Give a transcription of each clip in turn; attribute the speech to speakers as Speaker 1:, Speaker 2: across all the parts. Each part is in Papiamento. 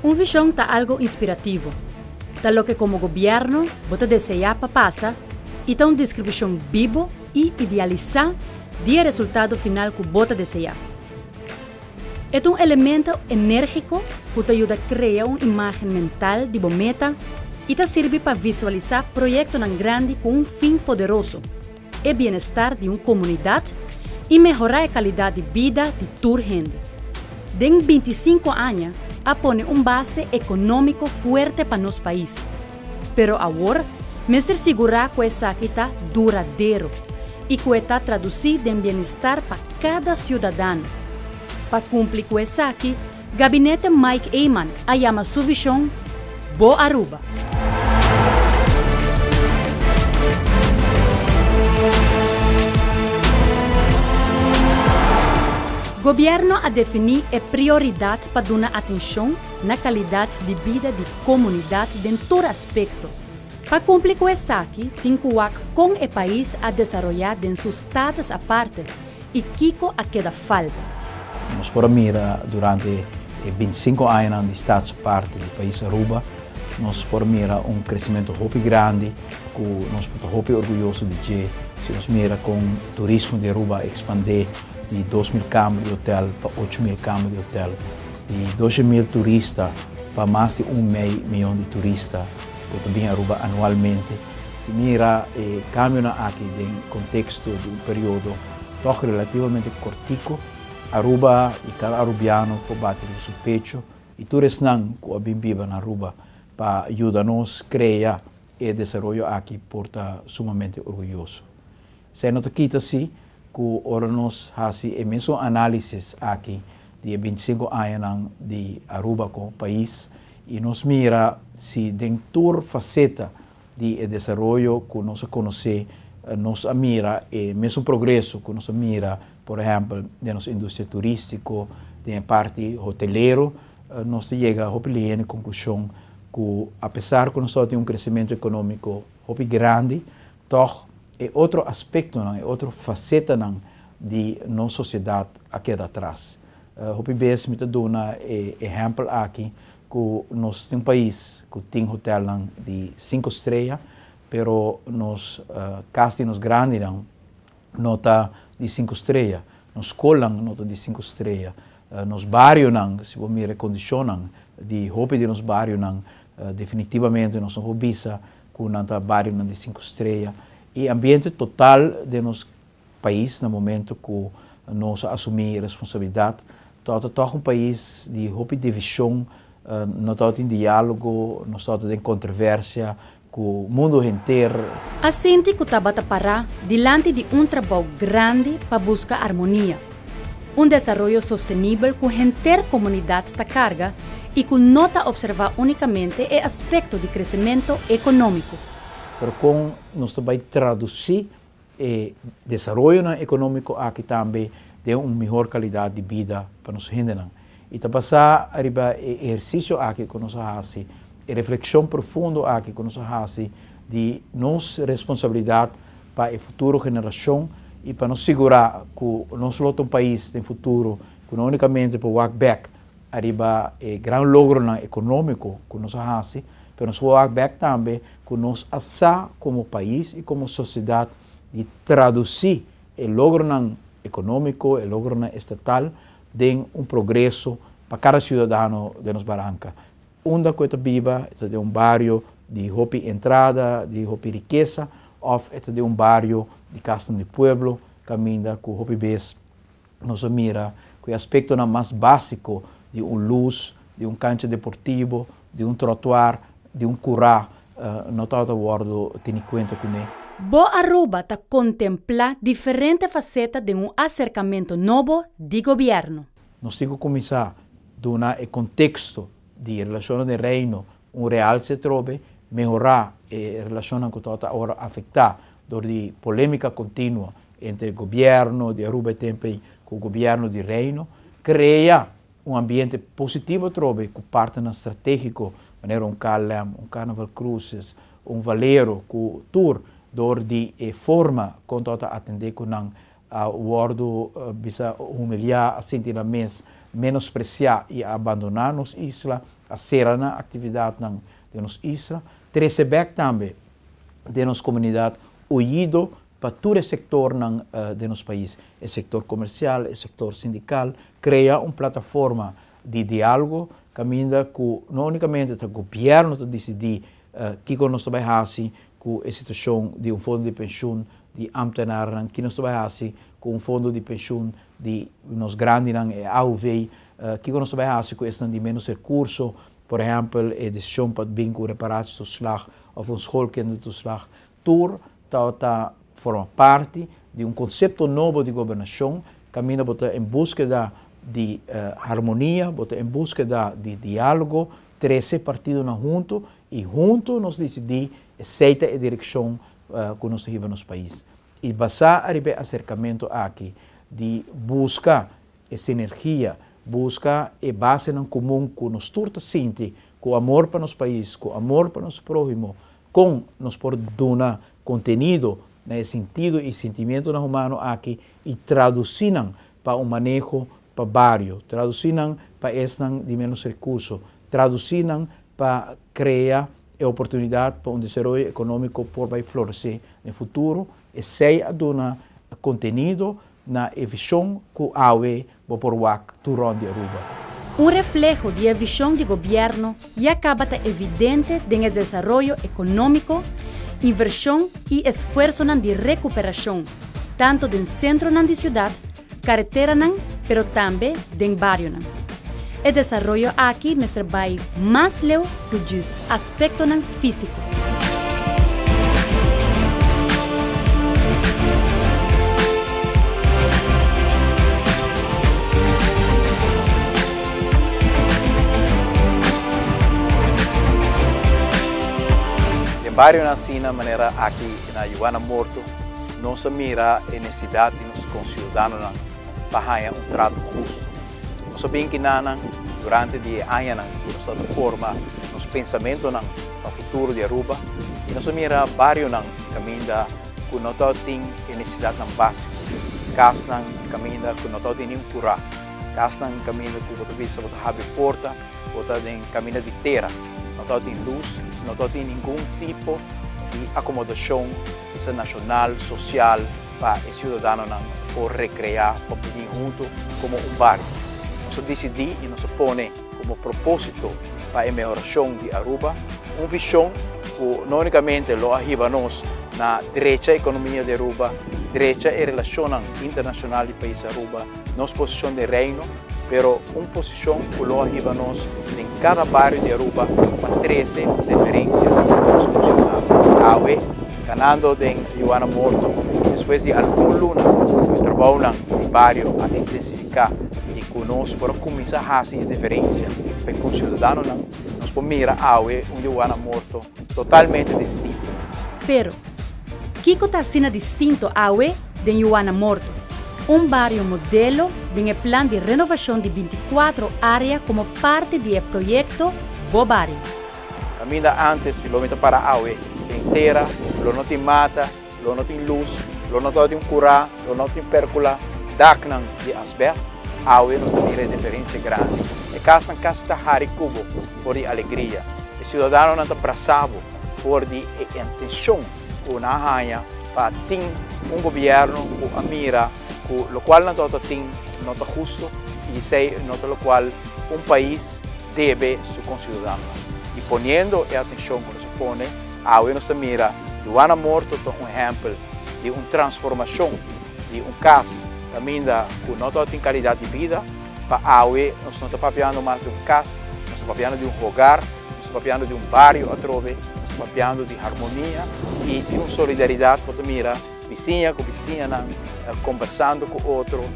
Speaker 1: Un vision ta algo inspirativo. Ta loke como gobierno bo ta desea pa pasa y ta un descripcion bibo y idealisa di e resultado final cu bo ta desea. E ta un elemento energico cu ta yuda crea un imagen mental di bo meta y ta sirbi pa visualisa proyectonan grandi cu un fin poderoso, e bienestar di un comunidad y mehora e calidad di bida di tur hende. Den 25 aña a pone un base economico fuerte pa nos pais. Pero awor, mester sigura cu esaki ta duradero y cu e ta traduci den bienestar pa cada ciudadano. Pa cumpli cu esaki, Gabinete Mike Eman a yama su vision Bo Aruba. Gobierno a defini e prioridad pa duna atencion na calidad di bida di comunidad den tur aspecto. Pa cumpli cu esaki tin cu wak con e pais a desaroya den su status aparte y kico a keda falta.
Speaker 2: Nos por a mira durante e 25 añanan di Status Aparte di pais Aruba, nos por a mira un crecemento hopi grandi cu nos por ta hopi orguyoso di dje. Si nos mira con turismo di Aruba a expande di 2.000 kamer di hotel pa 8.000 kamer di hotel, di 12.000 turista pa mas di un mei miyon di turista cu ta bin Aruba anualmente. Si mira e cambionan aki den contexto di un periodo toch relativamente cortico, Aruba y cada Arubiano por bati riba su pecho y tur esnan cu a bin biba na Aruba pa yuda nos crea e desaroyo aki por ta sumamente orguyoso. Esey no ta kita si cu ora nos haci e mesun analisis aki di e 25 añanan di Aruba como pais y nos mira si den tur faceta di e desaroyo cu nos a conoce, nos a mira e mesun progreso cu nos a mira, por ehempel, den nos industria turistico, den e parti hotelero, nos ta yega hopi lihe na e conclusion cu apesar cu nos tin un crecemento economico hopi grandi, toch e otro aspectonan, e otro facetanan di nos sociedad a keda atras. Hopi bes mi ta duna e ehempel aki cu nos tin un pais cu tin hotelnan di 5 strea, pero nos cas di nos grandinan no ta di 5 strea, nos scolnan no ta di 5 strea, nos barionan, si bo mira e condicionnan di hopi di nos barionan, definitivamente nos no por bisa cu nan ta barionan di 5 strea. E ambiente total den nos pais na momento cu nos a asumi responsabilidad, ta toch un pais di hopi division, no ta tin dialogo, nos ta den controversia cu mundo henter.
Speaker 1: A sinti cu tabata para dilanti di un trabou grandi pa busca armonia. Un desaroyo sostenibel cu henter comunidad ta carga y cu no ta observa unicamente e aspecto di crecemento economico.
Speaker 2: Pero con nos ta bay traduci e desaroyo economico aki tambe den un mihor calidad di bida pa nos hendenan. Y ta pasa ariba e ehercicio aki cu nos a haci, e reflexion profundo aki cu nos a haci di nos responsabilidad pa e futuro generacion y pa nos sigura cu nos lo ta un pais den futuro, cu no unicamente pa wak back ariba e gran logronan economico cu nos a haci, pero nos wak back tambe cu nos a sa como pais y como sociedad di traduci e logronan economico, e logronan estatal, den un progreso pa cada ciudadano di nos baranca. Unda cu ta biba, ta den un bario di hopi entrada, di hopi rikesa, of ta den un bario di cas di pueblo, caminda cu hopi bes nos a mira cu e aspectonan mas basico di un luz, di un cancha deportivo, di un trottoir, di un cura, no ta wordo teni cuenta cu ne.
Speaker 1: Bo Aruba ta contempla diferente faceta di un acercamento nobo di gobierno.
Speaker 2: Nos tin cu cuminsa duna e contexto di relacion di Reino, un realce trobe, mehora e relacion cu ta awor afecta door di polemica continuo entre gobierno di Aruba y tempo cu gobierno di Reino, crea un ambiente positivo trobe cu partner strategico, manera un KLM, un Carnival Cruises, un Valero, cu tur door di e forma con ta atende cu nan. A wòrdu bisa humiliá, a sinti nan mes menospresiá i a abandoná nos isla, a sera nan aktividatnan den nos isla. Trese bèk tambe den nos komunidat oido pa tur e sektornan den nos pais, e sektor komersial, e sektor sindikal, krea un plataforma di diálogo kaminda ku no únikamente ta gobièrnu ta disidí kiko nos ta bai hasi ku e situashon di un fondo di penshun di ámtenarnan, ki nos ta bai hasi ku un fondo di penshun di nos grandinan, e AOV, kiko nos ta bai hasi ku esnan di ménos rekurso, por ehèmpel e desishon pa bin ku reparatietoeslag òf un schoolkindertoeslag, tur tabata forma parti di un konsepto nobo di gobernashon kaminda bo ta en búskeda di harmonia, bo ta en búskeda di diálogo, trese partidonan huntu i huntu nos disidí esei ta e direkshon ku nos ta hiba nos pais. I basá ariba e aserkamentu aki di buska e sinergia, buska e basenan komun ku nos tur ta sinti, ku amor pa nos pais, ku amor pa nos próhimo, kon nos por duna kontenido na e sintido i sentimientonan humano aki i tradusí nan pa un maneho pa bario, tradusí nan pa esnan di ménos rekurso, tradusí nan pa krea e oportunidat pa un desaroyo ekonómiko por bai floresé den futuro. Esei a duna kontenido na e vishon ku awe bo por wak tur rònt di Aruba.
Speaker 1: Un refleho di e vishon di gobièrnu ya kaba ta evidente den e desaroyo ekonómiko, invershon i esfuersonan di rekuperashon, tantu den sentronan di siudat, kareteranan pero tambe den barionan. E desaroyo aki mester bai mas leu ku djis aspektonan físiko.
Speaker 2: Den barionan asina manera aki na Juana Morto nos a mira e nesidat di nos konsiudadanonan pa haña un trato hustu. Nos a bin kinanan durante di e añanan ku nos ta forma nos pensamentonan pa futuro di Aruba i nos a mira barionan kaminda ku no tabatin e nesesidatnan básiko, kasnan kaminda ku no tabatin niun kurá, kasnan kaminda ku bo ta bisa bo ta habri porta bo ta den kaminda di tera, no tabatin lus, no tabatin ningun tipo di akomodashon bisa nashonal, sosial. Pa e siudadanonan por rekreá, pa bini huntu komo un bario. Nos a disidí i nos a pone komo propósito pa e mehorashon di Aruba un vishon ku no únikamente lo a hiba nos na drecha ekonomia di Aruba, drecha e relashonnan internashonal di pais Aruba, nos posishon den Reino, pero un posishon ku lo a hiba nos den kada bario di Aruba pa trese un deferensia pa nos konsiudadano. Awe, kanando den Juana Morto, despues di algun luna ku e trabounan di bario a intensifiká i ku nos por a kuminsá hasi e deferensia pa e konsiudadanonan, nos por mira awe un Juana Morto totalmente distinto.
Speaker 1: Pero, kiko ta asina distinto awe den Juana Morto, un bario modelo den e plan di renovashon di bintikuatro área komo parti di e proyekto Bo Bario?
Speaker 2: Kaminda ántes lo mi ta para awe den tera, lo no tin mata, lo no tin lus, lo no tabatin un kurá, lo no tin pèrkula, daknan di asbèst, awe nos ta mira e diferensia grandi. E kasnan kasi ta hari ku bo for di alegria. E siudadanonan ta brasa bo for di e intenshon ku nan a haña pa tin un gobièrnu ku a mira ku lokual nan tabata tin no ta hustu i esei no ta lokual un pais debe su konsiudadanonan. I poniendo e atenshon ku nos a pone, awe nos ta mira Juana Morto ta un ehèmpel di un transformashon di un kas kaminda ku no tabatin kalidat di bida, pa awe nos no ta papiando mas di un kas, nos ta papiando di un hogar, nos ta papiando di un bario atrobe, nos ta papiando di harmonia i di un solidaridat ku bo ta mira bisiña ku bisiñanan kombersando ku otro,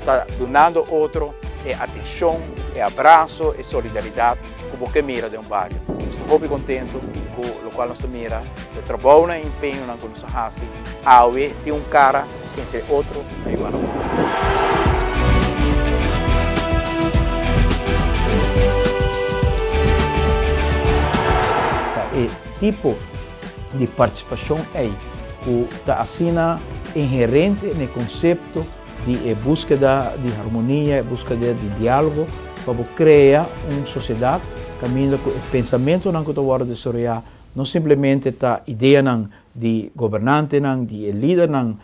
Speaker 2: ta dunando otro e atenshon, e abraso, e solidaridat ku bo ke mira den un bario. Nos ta hopi kontentu ku lokual nos ta mira, e trabounan i empeñonan ku nos a hasi awe tin un kara entre otro na yuda nos. Ta e tipo di partisipashon ei ku ta asina Inherente na e concepto di e búskeda di harmonia, e búskeda di diálogo, pa bo crea un sociedad caminda cu e pensamentonan cu ta wordo desaroya no simplemente ta ideanan di gobernantenan, di e lidernan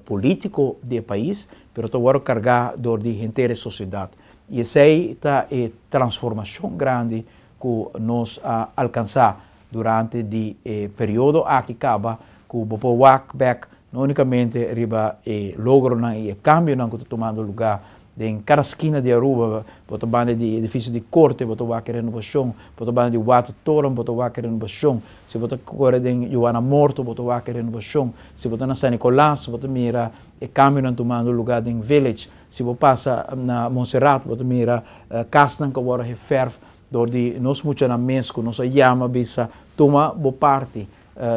Speaker 2: politico di e pais, pero ta wordo carga door di henter e sociedad. Y esey ta e transformacion grandi cu nos a alcansa durante di e periodo aki caba, cu bo por wak bek no unicamente riba e logronan y e cambionan cu ta tumando lugar den cada skina di Aruba. Bo ta banda di edificio di Corte, bo ta wak e renovacion, bo ta banda di Watertoren, bo ta wak e renovacion, si bo ta core den Juwana Morto, bo ta wak e renovacion, si bo ta na San Nicolas, bo ta mira e cambionan tumando lugar den Village, si bo pasa na Montserrat, bo ta mira casnan cu a wordo geverf door di nos muchanan mes cu nos a yama bisa: "Tuma bo parti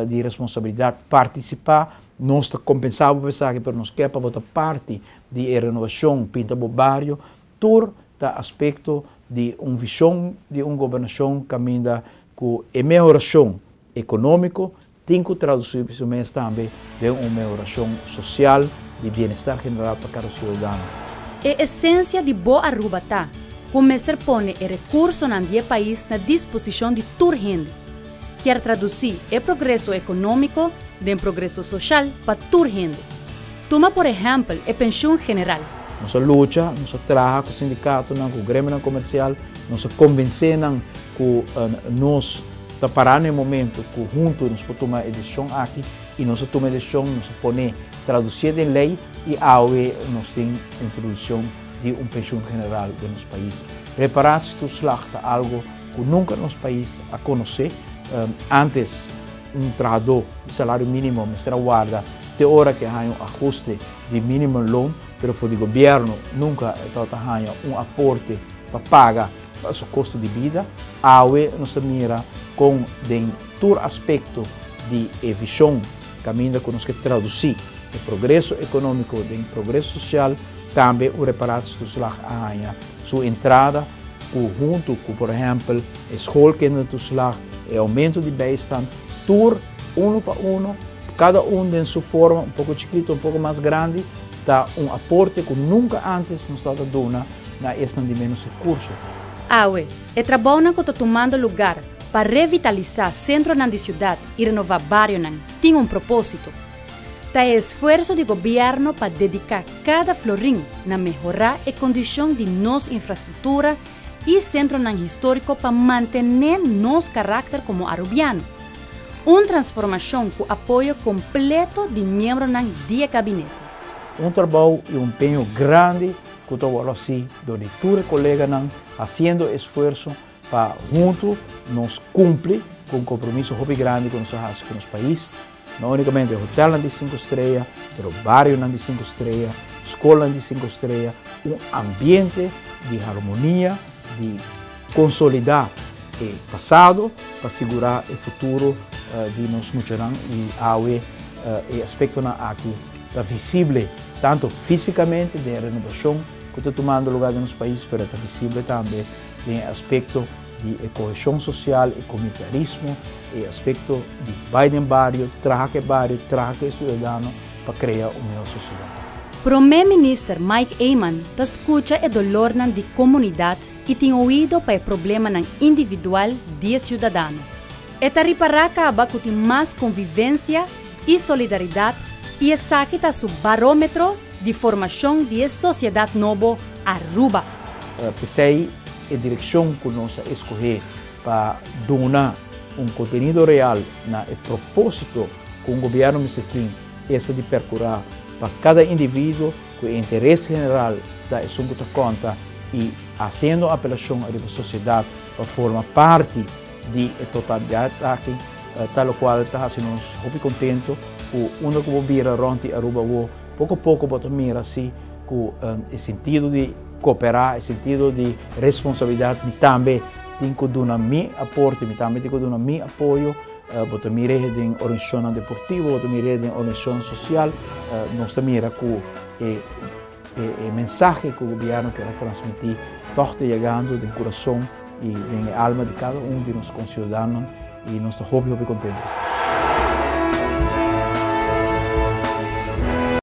Speaker 2: di responsabilidad, participa, nos ta compensa bo pa esaki, pero nos kier pa bo ta parti di e renovacion, pinta bo bario." Tur ta aspecto di un vision di un gobernacion caminda cu e mehoracion economico tin cu traduci su mes tambe den un mehoracion social di bienestar general pa cada ciudadano.
Speaker 1: E esencia di Bo Aruba ta cu mester pone e recursonan di e pais na disposicion di tur hende. Kier traduci e progreso economico den progreso social pa tur hende. Tuma por ehempel e pensioen general.
Speaker 2: Nos a lucha, nos a traha cu sindicatonan, cu gremionan comercial, nos a convence nan cu nos ta para na e momento cu hunto nos por tuma e decision aki y nos a tuma e decision, nos a pone traduci den ley y awe nos tin introduccion di un pensioen general den nos pais. Reparatietoeslag ta algo cu nunca nos pais a conoce. Antes un trahador di salario minimo mester a warda te ora cu haya un ahuste di minimumloon, pero for di gobierno nunca ta haya un aporte pa paga pa su costo di bida. Awe nos mira cu den tur aspecto di vision caminda cu nos kier traduci e progreso economico den progreso social, tambe un reparatietoeslag a haya su entrada cu hunto cu, por ehempel, e schoolkindertoeslag, e aumento di bijstand, tur uno pa uno, cada un den su forma, un poco chikito, un poco mas grandi, ta un aporte cu nunca antes nos tabata duna na esnan di menos recurso.
Speaker 1: Awe, e trabounan cu ta tumando lugar pa revitalisa centronan di ciudad y renova barionan tin un proposito. Ta esfuerso di gobierno pa dedica cada florin na mehora e condicion di nos infrastructura y centronan historico pa mantene nos caracter como arubiano. Un transformacion cu apoyo completo di miembronan di gabinete.
Speaker 2: Un trabou y un empeño grandi cu ta asina, di tur coleganan haciendo esfuerso pa hunto nos cumpli cu un compromiso hopi grandi cu nos a haci cu nos pais. No unicamente hotel di 5 strea, pero bario di 5 strea, scol di 5 strea, un ambiente di harmonia, di consolida e pasado pa sigura e futuro di nos muchanan. Y awe e aspectonan aki ta visibel tanto fisicamente di renovacion cu ta tumando lugar den nos pais, mas ta visibel tambe den aspecto di cohesion social y comunitarismo y aspecto di bay den bario, traha cu bario, traha cu ciudadano pa crea un miho sociedad.
Speaker 1: Prome Minister Mike Eman ta scucha e dolornan di comunidad y tin oido pa e problemanan individual di ciudadano. E ta ripara caba cu tin mas convivencia y solidaridad y esaki ta su barometro di formacion di sociedad nobo Aruba.
Speaker 2: P'esey e direccion cu nos a scoge pa duna un contenido real na e proposito cu un gobierno mester tin, ta di percura pa cada individuo, cu interes general ta esun cu ta conta y haciendo apelacion na sociedad pa forma parti di e totalidad aki, tal cual ta haciendo nos hopi contento cu unda cu bira rond Aruba, poco poco bo ta mira asina cu e sentido di coopera, e sentido di responsabilidad, mi tambe tin cu duna mi aporte, mi tambe tin cu duna mi apoyo, bo ta mira den organisacion deportivo, bo ta mira den organisacion social, nos ta mira cu e mensahe cu gobierno kier transmiti toch ta yegando den curason y den alma di cada un di nos conciudadanonan y nos ta hopi, hopi contento.